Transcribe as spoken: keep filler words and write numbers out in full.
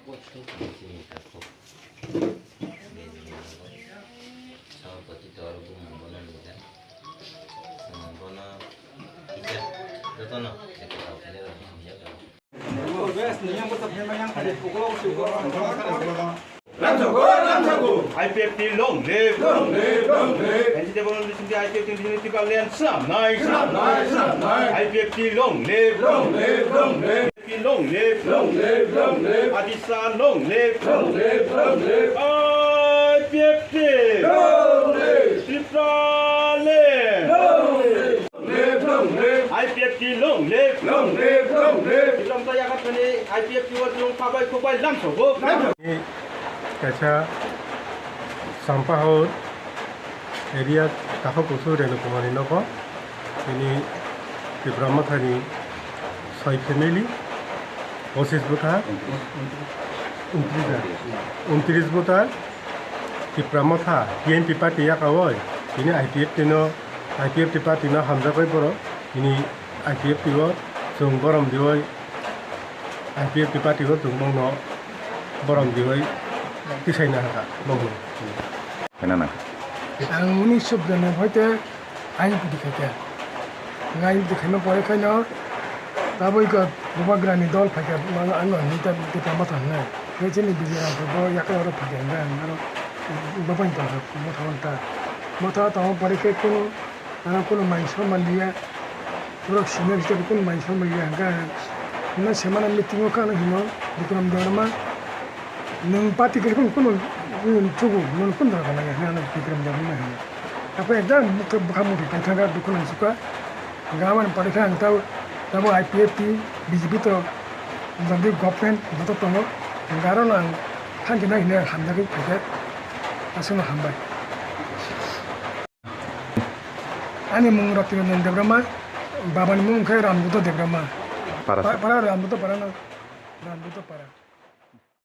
Chini takhuk. Bini nogo. Sabapati tor bumung bono nida. Chwng bono kisa jotono ekta tau khainai rok hamya jago. I P F T long live! Long live, long live! N C T Revolution I P F T Revolution Tipraland swnamnai! Swnamnai, swnamnai! I P F T long live! Long live, long live! Long live! Long live, long live! Adisa long live! Long live, long live! I P F T! Long live! Tipraland! Long live! Long live, long live! I P F T long live! Long live, long live! Tiprasa yakatani I P F T o chwng khabai khukbai lamsogo. Kaisa Sampahaur area Takhuk Kusu Renu Kumar ni nogo. Bini Tipra Mothani soi family, pochis bwtha, untris bwtha, Tipra Motha T M P party yakaui bini I P F T no, I P F T party no hamjagwi borok bini I P F T o chwng borom diui I P F T party o chwng bongno borom diui tisaina hakha bongno. Khaina nang. Ang unisho biyanabbai te ain pudi khaikha. Ang ain pudi khaima pore khaino tabuk iko Bubagrani dol phaikha, ang, ang, ang nita Tipra Motha hwnwi. Nai chini Bijoy Ram bo yakai oro phaikha, hwnba ang aro bo bai tongkha, Motha wngkha. Motha tongma pore khe kunu Ano kunu mai soma liya, borok senior hisabe kunu mai soma liya hwnka hwnkhe, hwnma semana meeting o khe ano hino, Bikram Debbarma, nwng party kwrwi kunu, kunu, kunu chugo, nwng kunu dora gana ya, hwnwi ano Bikram Debbarma hino. Aphai ekdam bwkha, bwkha muthung tongthangkha, dukhu nangsukha, hwnka aboni pore khe ang tabo, tabo I P F T, B J P to, jodi government joto tongo, hwnka aro no ang thank you no hino hamjagwi phaikha, aswkno hambai. Ani mung Rotinojon Debbarma, babani mung khe Rambuddha Debbarma. Para Pa-, sa- para Rambuddha para no, Rambuddha para.